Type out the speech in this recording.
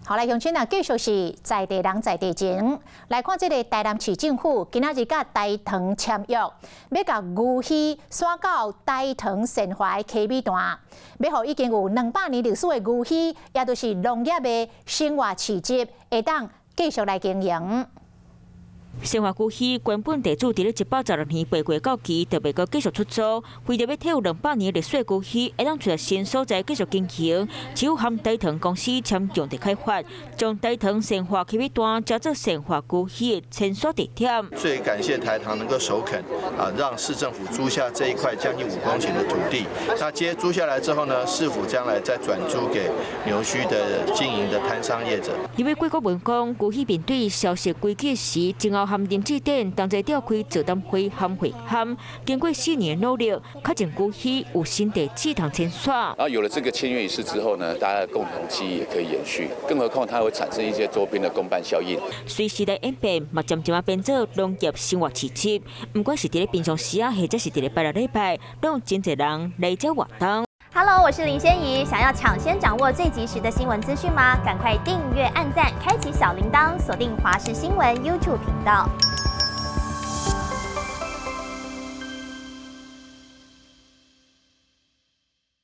好來，鄉親啊，繼續是在地人在地情。來看這个台南市政府今仔日佮台糖簽約，欲共牛墟徙到台糖善化的溪尾段，欲予已經有200年歷史的牛墟，也就是農業的生活市集，會當繼續來經營。善化牛墟原本地主佇咧116年陪過到期，就袂閣繼續出租。為著欲替有200年歷史的牛墟，會當揣著新所在繼續經營，市府和台糖公司簽共地開發，將台糖善化溪尾段加做善化牛墟的遷徙地點。最感謝台糖能夠首肯啊，讓市政府租下這一塊將近5公頃的土地。那接租下來之後呢，市府將來再轉租給牛墟的經營的攤商業者。因為貴國文講，牛墟面對消失危機時，前後和林志典同齊召開座談會和會勘，經過4年努力，確認牛墟有新地址通遷徙。然後有了這個簽約儀式之後呢，大家的共同記憶也可以延續，更何況它會產生一些周邊的公辦效應。隨時代演變，嘛漸漸仔變做農業生活市集，毋管是佇咧平常時啊，或者是佇咧拜六禮拜，攏有真濟人來遮活動。 Hello，我是林仙怡。想要搶先掌握最及時的新聞資訊嗎？趕快訂閱、按讚、開啟小鈴鐺，鎖定華視新聞 YouTube 頻道。